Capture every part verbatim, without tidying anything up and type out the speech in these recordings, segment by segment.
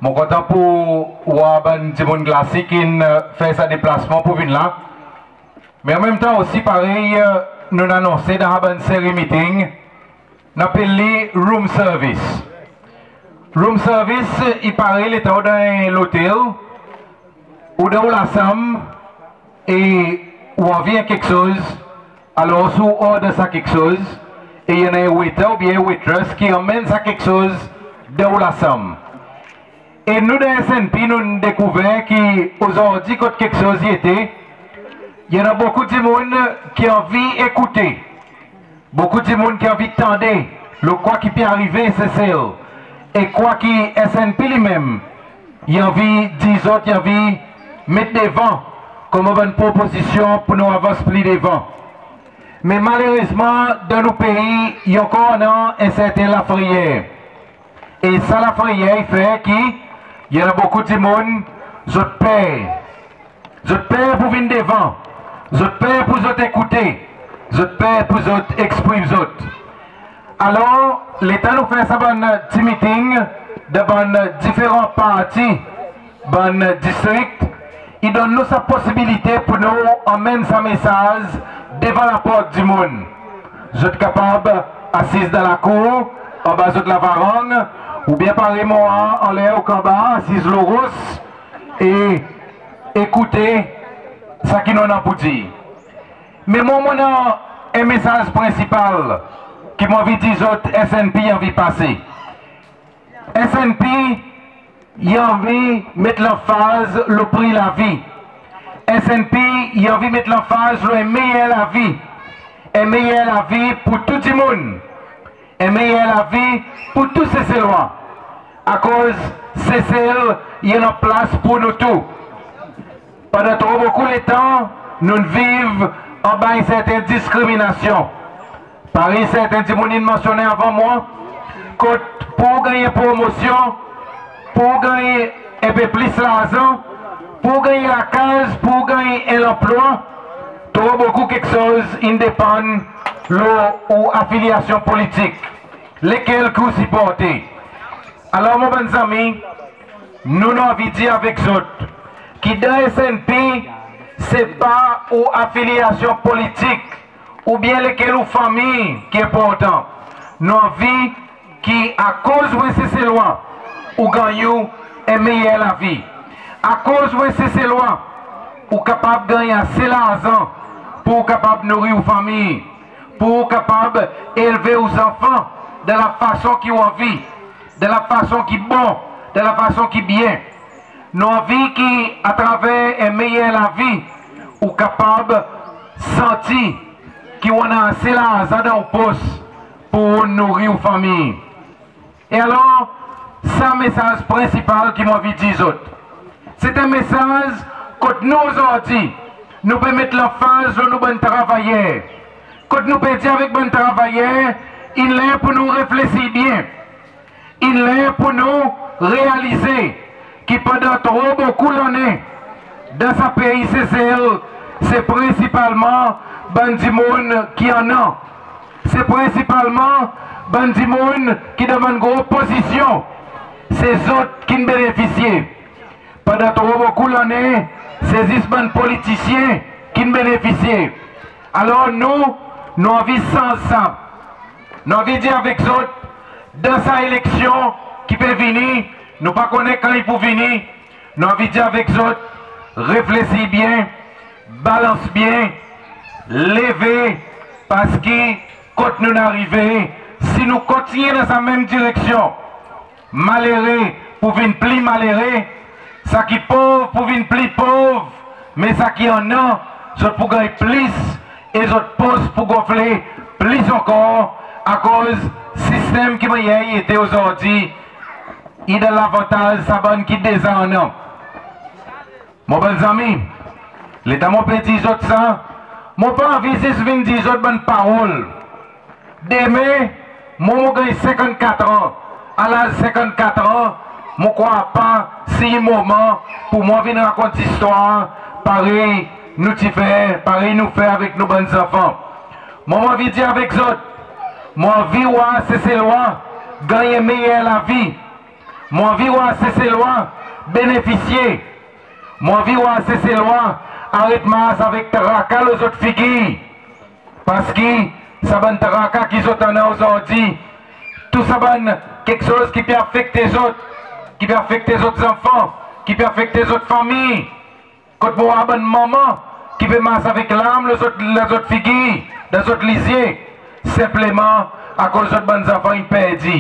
Mon kontan pour war bann dimoun Glacis ki'n fer sa deplasman pour vin la. Me an menm tan osi parey nou'n anonse dan sa bann seri meeting, nou apel li room service. Room service i parey letan ou dan en lotel, ou dan ou lasanm e ou anvi en keksoz, alors ou order sa keksoz e i annan en waiter oubyen en waitress ki anmenn sa keksoz dan ou lasanm. E nou dan SNP nou'n dekouver ki ozordi kot keksoz i ete, i annan bokou dimoun ki anvi ekoute, bokou dimoun ki anvi tande lo kwa ki pe arive Sesel e kwa ki SNP li menm i anvi dir zot, i anvi met devan konman bann propozisyon pour nou avans pli devan. Me malerezman dan nou pei i ankor annan en serten lafreyer. E sa lafreyer i fer ki i annan bokou dimoun zot per. Zot per pour vin devan, zot per pour zot ekoute, zot per pour zot eksprim zot. Alors letan nou fer sa bann pti meeting dan bann diferan parti, bann distrik, i donn nou sa posibilite pour nou anmenn sa mesaz devan laport dimoun. Zot kapab asiz dan lakour, anba zot lavarang, oubyen parey mwan anler Aqaba, asiz lo ros e ekoute sa ki nou annan pour dir. Me mwan mon annan en mesaz prensipal ki mon anvi dir zot SNP i anvi pase. SNP i anvi met lanfaz lo pri lavi. SNP i anvi met lanfaz lo en meyer lavi. En meyer lavi pour tou dimoun. En meyer lavi pour tou Seselwa. Akoz Sesel i annan plas pour nou tou. Pandan tro bokou letan nou'n viv anba en serten diskriminasyon. Parey serten dimoun in mansyonnen avan mwan, kot pour ganny en promosyon, pour ganny en pe plis larzan, pour ganny lakaz, pour ganny en lanplwa, tro bokou keksoz in depann lo ou afilyasyon politik, lekel ki ou siporte. Alors mon bann zanmi, nou, nou anvi dir avek zot ki dan SNP se pa ou afilyasyon politik oubyen lekel ou fanmir ki enportan. Nou anvi ki akoz ou en Seselwa, ou ganny ou en meyer lavi. Akoz ou en Seselwa, ou kapab ganny ase larzan pour ou kapab nouri ou fanmir, pour ou kapab elve ou zanfan dan lafason ki ou anvi, dan lafason ki bon, dan lafason ki byen. Nou anvi ki atraver en meyer lavi, ou kapab santi ki ou annan ase larzan dan ou pos pour ou nouri ou fanmir. E alor, sa mesaz prensipal ki mon anvi dir zot. Se en mesaz kot nou ozordi, nou pe met lanfaz lo nou bann travayer. Kot nou pe dir avek bann travayer, i ler pour nou reflesir byen. I ler pour nou realize ki pandan tro bokou lannen, dan sa pei Sesel, se prensipalman bann dimoun ki annan. Se prensipalman bann dimoun ki dan bann gro pozisyon, se zot ki'n benefisye. Pandan tro bokou lannen, se zis bann politisyen ki'n benefisye. Alor nou, nou anvi sanz sa. Nou anvi dir avek zot, dan sa eleksyon ki pe vini, nou pa konnen kan i pou vini, nou anvi dir avek zot, reflesir byen, balans byen, leve, parski kot nou'n arive, si nou kontinyen dan sa menm direksyon, malere pou vin pli malere, sa ki pov pou vin pli pov, me sa ki annan, zot pou ganny plis, e zot pos pou gonfle plis ankor, akoz sistenm ki mannyer i ete ozordi, i dan lavantaz sa bann ki deza annan. Mon bann zanmi, letan mon pe dir zot sa, mon pa anvi zis vin dir zot bann parol. Demen, mwan mon ganny senkannkat an. A laz senkannkat an, mon krwar pa si i moman pour mwan vin rakont zistwar parey nou ti fer, parey nou fer avek nou bann zanfan. Mwan mon anvi dir avek zot, mon anvi war Seselwa ganny en meyer lavi. Mon anvi war Seselwa benefisye. Mon anvi war Seselwa aret mars avek traka lo zot figir. Parski sa bann traka ki zot annan ozordi, tou sa bann keksoz ki pe afekte zot, ki pe afekte zot zanfan, ki pe afekte zot fanmir. Kot mon war bann manman ki pe mars avek larm lo zot, dan zot figir, dan zot lizye, senpleman akoz zot bann zanfan in perdi.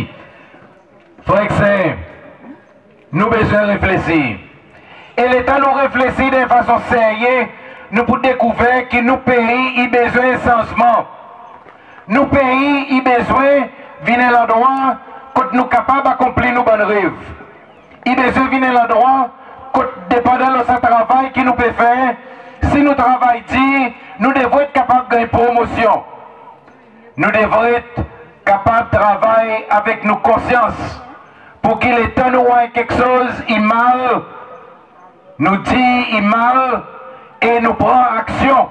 Frer ek ser, nou bezwen reflesir. E letan nou reflesir dan en fason serye, nou pou dekouver ki nou pei i bezwen sanzman. Nou pei i bezwen vin en landrwa kot nou kapab akonpli nou bann rev. I bezwen vin en landrwa kot, depandan lo sa travay ki nou pe fer, si nou travay dir, nou devret kapab ganny promosyon. Nou devret kapab travay avek nou konsyans, pour ki letan nou war en keksoz i mal, nou dir i mal e nou pran aksyon.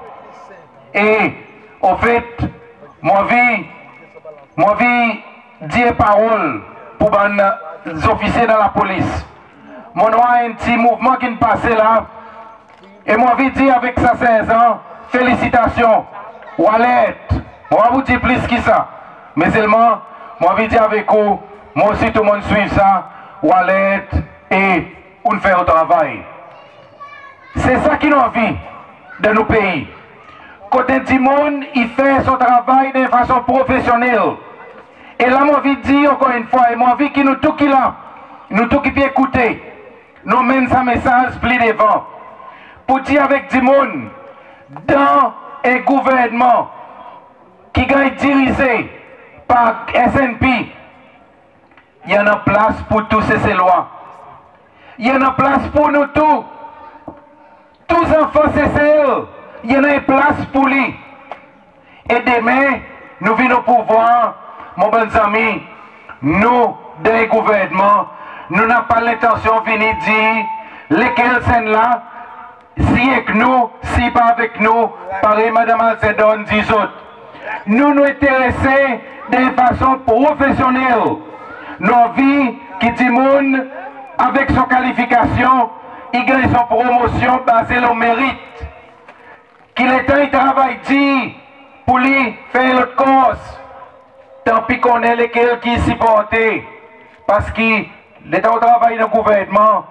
E anfet, mon anvi, mon anvi dir en parol pour bann zofisye dan lapolis. Mon'n war en pti mouvman ki'n pase la, e mon anvi dir avek sa serzan, felisitasyon, ou alert. Mon pa pou dir plis ki sa. Me selman mon anvi dir avek ou, mon osi tou mon'n swiv sa, ou alert e ou'n fer ou travay. Se sa ki nou anvi dan nou pei. Kot en dimoun i fer son travay dan en fason profesyonnel. E la mon anvi dir ankor en fwa, e mon anvi ki nou tou ki la, nou tou ki pe ekoute, nou anmenn sa mesaz pli devan. Pour dir avek dimoun, dan en gouvernman ki ganny dirize par S N P, i annan plas pour tou Seselwa. I annan plas pour nou tou. Tou zanfan Sesel, i annan en plas pour li. E demen, nou vin o pouvwar, mon bann zanmi, nou dan en gouvernman, nou napa lentansyon vini dir lekel sennla, si ek nou, si pa avek nou, parey Madanm Alcindor in dir zot. Nou, nou enterese dan en fason profesyonnel. Nou anvi ki dimoun avek son kalifikasyon, i ganny son promosyon baze lo merit. Ki letan i travay dir pour li fer lot kors, tanpi konnen lekel ki siporte. Parski letan ou travay dan gouvernman,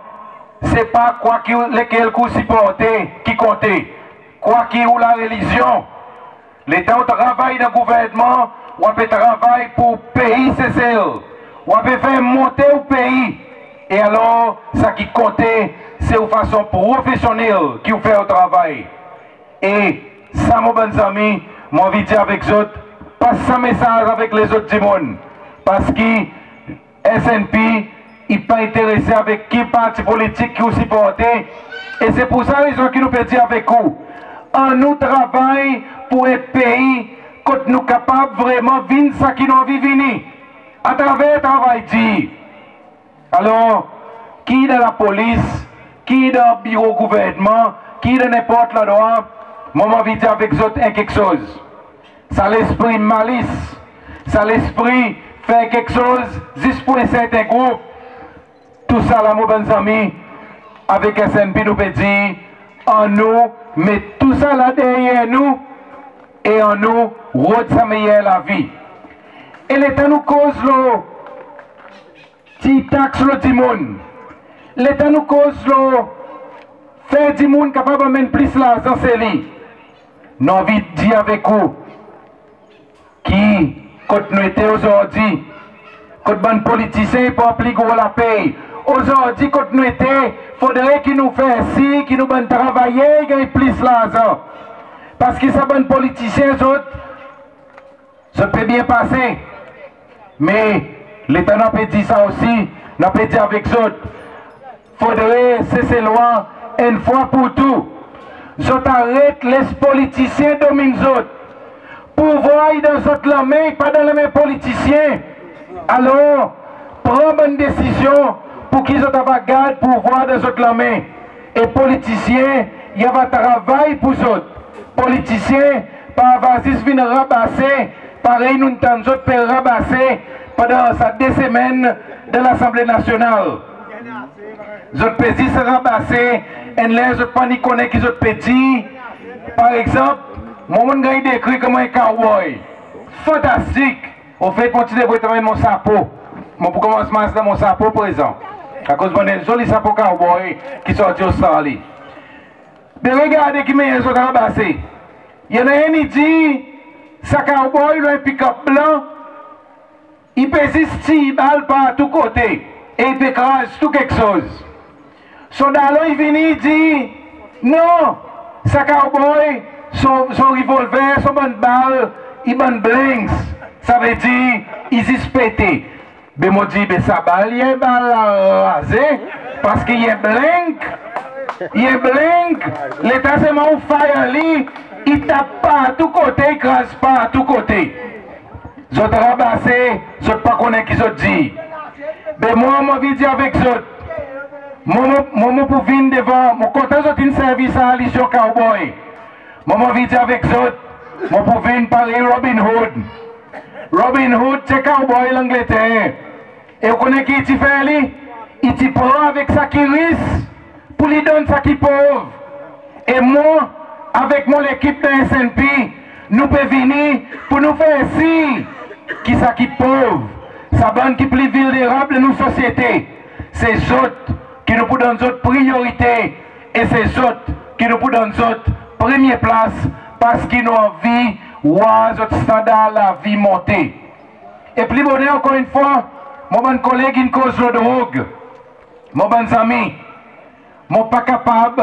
se pa kwa ki ou, lekel ki ou siporte ki konte, kwa ki ou larelizyon. Letan ou travay dan gouvernman, ou pe travay pour pei Sesel. Ou pe fer monte ou pei. E alor, sa ki konte, se ou fason profesyonnel ki ou fer ou travay. E sa, mon bann zanmi, mon anvi dir avek zot, pas sa mesaz avek lezot dimoun. Parski S N P i pa enterese avek ki parti politik ki ou siporte. E se pour sa rezon ki nou pe dir avek ou, annou travay pour en pei kot nou kapab vreman vin sa ki nou anvi vini, atraver travay dir. Alor, ki dan lapolis, ki dan biro gouvernman, ki dan nenport landrwa, mon anvi dir avek zot en keksoz. Sa lespri malis, sa lespri fer keksoz zis pour en serten group, tousala, mon bann zanmi, avek S N P nou pe dir, annou met tousala deryer nou e annou rod sa meyer lavi. E letan nou koz lo tir taks lo dimoun, letan nou koz lo fer dimoun kapab anmenn plis larzan se li, nou anvi dir avek ou ki kot nou ete ozordi, kot bann politisyen i pran pli gro lapey, ozordi kot nou ete, fodre ki nou fer sir ki nou bann travayer i ganny plis larzan. Parski sa bann politisyen zot, zot pe byen pase. Me letan nou pe dir sa osi, nou pe dir avek zot, fodre Seselwa, enn fwa pour tou, zot aret les politisyen domin zot. Pouvwar i dan zot lanmen, i pa dan lanmen politisyen. Alor, pran bann desizyon pour ki zot ava gard pouvwar dan zot lanmen. E politisyen i ava travay pour zot. Politisyen pa ava zis vin rabase, parey nou'n tann zot pe rabase pandan sa de semenn dan Lasanble Nasyonal. Zot pe zis rabase, e ler zot pa ni konnen ki zot pe dir. Par egzanp, mwan mon'n ganny dekrir konman en cowboy. Fantastik. Anfet, mon ti devret anmenn mon sapo. Mon pou konmans mars dan mon sapo prezan. Akoz mon annan en zoli sapo cowboy ki sorti Australie. Be regarde ki mannyer zot rabase. I annan enn i dir, sa cowboy lo en pikap blan, i pe zis tir bal partou kote e i pe kraz tou keksoz. Son dalon i vini, i dir, non, sa cowboy, son, son revolver, son bann bal, i bann blanks. Savedir, i zis pete. Be mon dir, be sa bal, i en bal raze, parski i en blank, i en blank, letan selman ou fire li, i tap partou kote, i kraz partou kote. Zot rabase, zot pa konnen ki zot dir. Be mwan, mon anvi dir avek zot, mon, mon, mon, mon pou vin devan, mon kontan zot in servi sa alisyon cowboy. Mon, mon anvi dir avek zot, mon pou vin parey Robin Hood. Robin Hood ti en cowboy Langleter. E ou konnen ki i ti fer li? I ti pran avek sa ki ris pour li donn sa ki pov. E mwan, avek mon lekip dan S N P, nou pe vini pour nou fer sir ki sa ki pov, sa bann ki pli vilnerab dan nou sosyete, se zot ki nou pou donn zot priyorite e se zot ki nou pou donn zot premye plas, parski nou anvi war zot standar lavi monte. E pli boner, ankor enn fwa, mon bann koleg in koz lo drog. Mon bann zanmi, mon pa kapab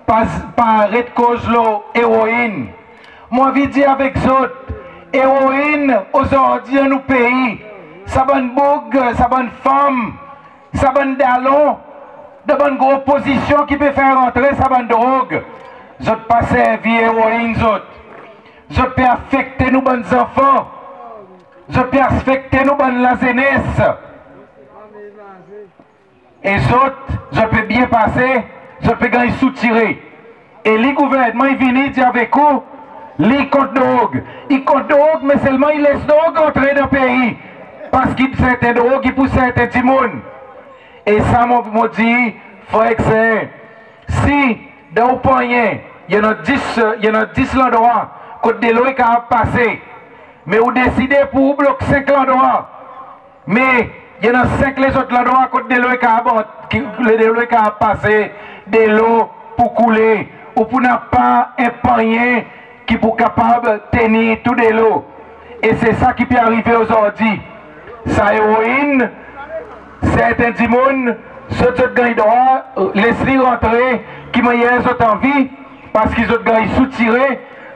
pa, pa aret koz lo eroin. Mon anvi dir avek zot, eroin ozordi dan nou pei, sa bann boug, sa bann fanm, sa bann dalon dan bann gro pozisyon ki pe fer rantre sa bann drog, zot pa servi eroin zot. Zot pe afekte nou bann zanfan. Zot pe afekte nou bann lazenes. E zot, zot pe byen pase, zot pe ganny soutire. E li gouvernman i vini, i dir avek ou, li i kont drog. I kont drog, me selman i les drog antre dan pei. Parski serten drog i pou serten dimoun. E sa mon, mon dir, frer ek ser, si dan ou pannyen, i annan dis, i annan dis landrwa kot delo i kapab pase, me ou deside pour ou blok senk landrwa, me i annan senk lezot landrwa kot delo i kapab ant-, ki, delo i kapab pase, delo pou koule, ou pou napa en pannyen ki pou kapab tenir tou delo. E se sa ki pe arive ozordi. Sa eroin, serten dimoun, zot, zot ganny drwa les li rantre ki mannyer zot anvi, parski zot ganny soutire,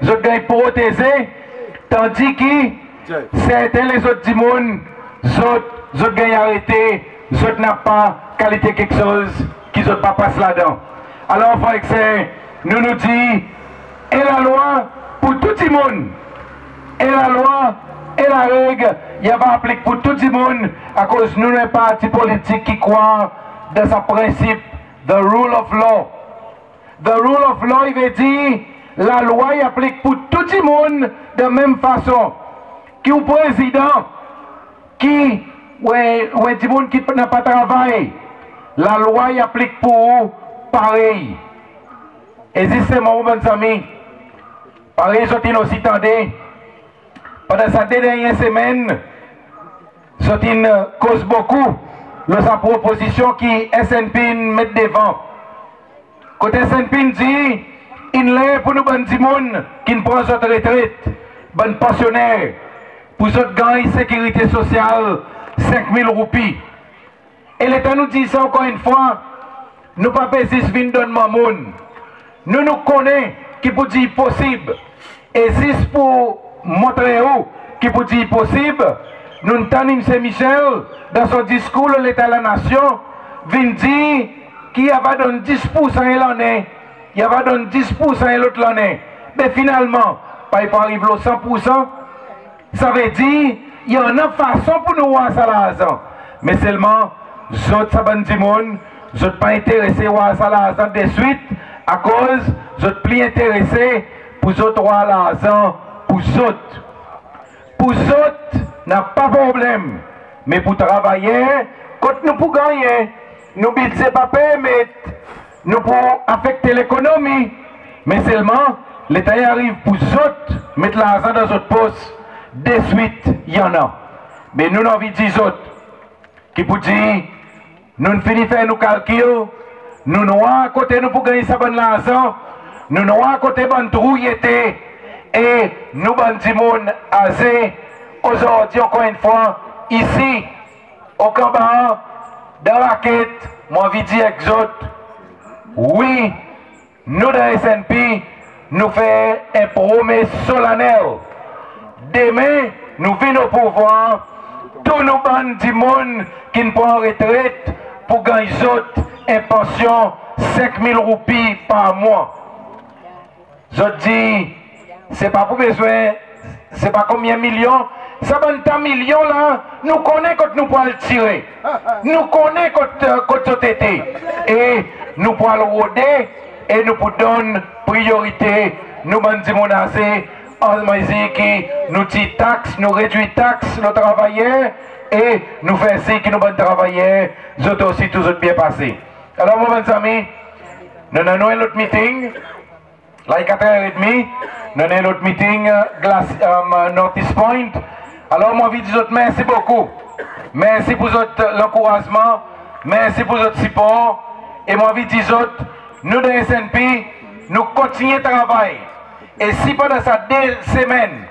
zot ganny proteze, tandis ki serten lezot dimoun, zot, zot ganny arete, zot napa kalite keksoz ki zot pa pas ladan. Alor, frer ek ser, nou, nou dir, en lalwa pour tou dimoun. En lalwa, en lareg, i ava aplik pour tou dimoun, akoz nou, nou en parti politik ki krwar dan sa prensip, the rule of law. The rule of law, i vedir, lalwa i aplik pour tou dimoun dan menm fason. Ki ou prezidan, ki ou en, ou en dimoun ki napa travay, lalwa i aplik pour ou parey. E zisteman, mon bann zanmi, parey zot in osi tande, pandan sa de dernyen semenn, zot in koz bokou lo sa propozisyon ki S N P in met devan. Kot S N P in dir, in ler pour nou bann dimoun ki'n pran zot retret, bann pansyoner, pour zot ganny sekirite sosyal senk mil roupi. E letan nou dir sa, ankor enn fwa, nou pa pe zis vin donn manmoun. Nou, nou konnen ki pour dir i posib. E zis pour montre ou ki pour dir i posib, nou'n tann Msye Michel dan son diskour lo Leta Lanasyon, vin dir ki i ava donn dis poursan en lannen, i ava donn dis poursan en lot lannen. Be finalman, pa i pou ariv lo san poursan? Savedir, i annan fason pour nou war sa larzan. Me selman, zot, sa bann dimoun, zot pa enterese war sa larzan deswit, akoz zot pli enterese pour zot war larzan pour zot. Pour zot, napa problenm. Me pour travayer, Kot nou pou gannyen? Nou Bidze pa permet nou pou afekte lekonomi. Me selman letan i ariv pour zot met larzan dan zot pos, deswit i annan. Me nou, nou anvi dir zot ki poudir nou'n fini fer nou kalkil, nou'n war kote nou pou ganny sa bann larzan, nou'n war kote bann trou i ete, e nou bann dimoun aze, ozordi ankor enn fwa, isi, o Kanbaan, dan Raket, mon anvi dir ek zot, wi, nou dan SNP, nou fer en promes solanel. Demen nou vin o pouvwar, tou nou bann dimoun ki'n pran retret pou ganny zot en pansyon senk mil roupi par mwan. Zot dir, se pa pou bezwen, se pa konbyen milyon, sa bann ta milyon la, nou konnen kot nou pou al tire. Nou konnen kot, kot zot ete. E nou pou al rode, e nou pou donn priyorite nou bann dimoun aze, an mezir ki nou tir taks, nou redwir taks lo travayer, e nou fer sir ki nou bann travayer, zot osi tou zot byen pase. Alor mon bann zanmi, nou annan en lot miting, la i katrer edmi, nou annan en lot miting, Glacis, North East Point. Alor mon anvi dir zot mersi bokou. Mersi pour zot lankourazman, mersi pour zot sipor. E mon anvi dir zot, nou dan SNP, nou kontinyen travay. E si pandan sa de semenn,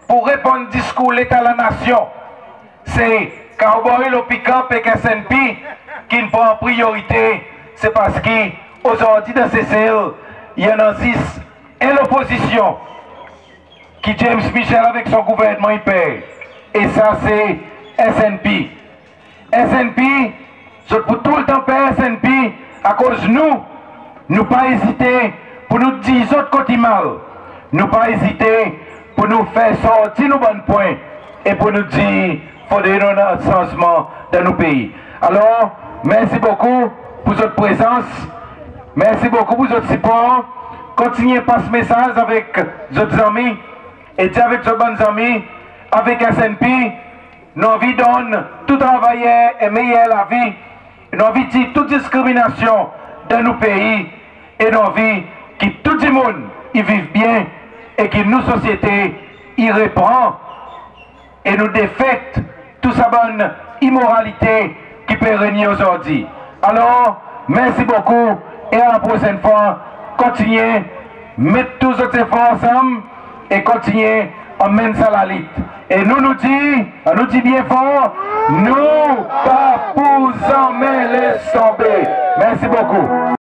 pour reponn diskour Leta Lanasyon, se cowboy lo pick-up ek SNP ki'n pran priyorite, se parski ozordi dan Sesel i annan zis en lopozisyon ki James Michel avek son gouvernman i per, e sa se SNP. SNP, zot pou toultan per SNP, akoz nou, nou pa ezite pour nou dir zot kot i mal. Nou pa ezite pour nou fer sorti nou bann pwen e pour nou dir fodre nou annan sanzman dan nou pei. Alor, mersi bokou pour zot prezans, mersi bokou pour zot sipor. Kontinyen pas mesaz avek zot zanmi, e dir avek zot bann zanmi, avek SNP, nou anvi donn tou travayer en meyer lavi, nou anvi tir tou diskriminasyon dan nou pei, e nou anvi ki tou dimoun i viv byen, e ki nou sosyete i repran, e nou defet tou sa bann imoralite ki pe renye ozordi. Alor, mersi bokou, e a la prosenn fwa, kontinyen met tou zot zefor ansanm, e kontinyen anmenn sa lalit. E nou, nou dir, annou dir byen for, nou pa pou zanmen les tonbe. Mersi bokou.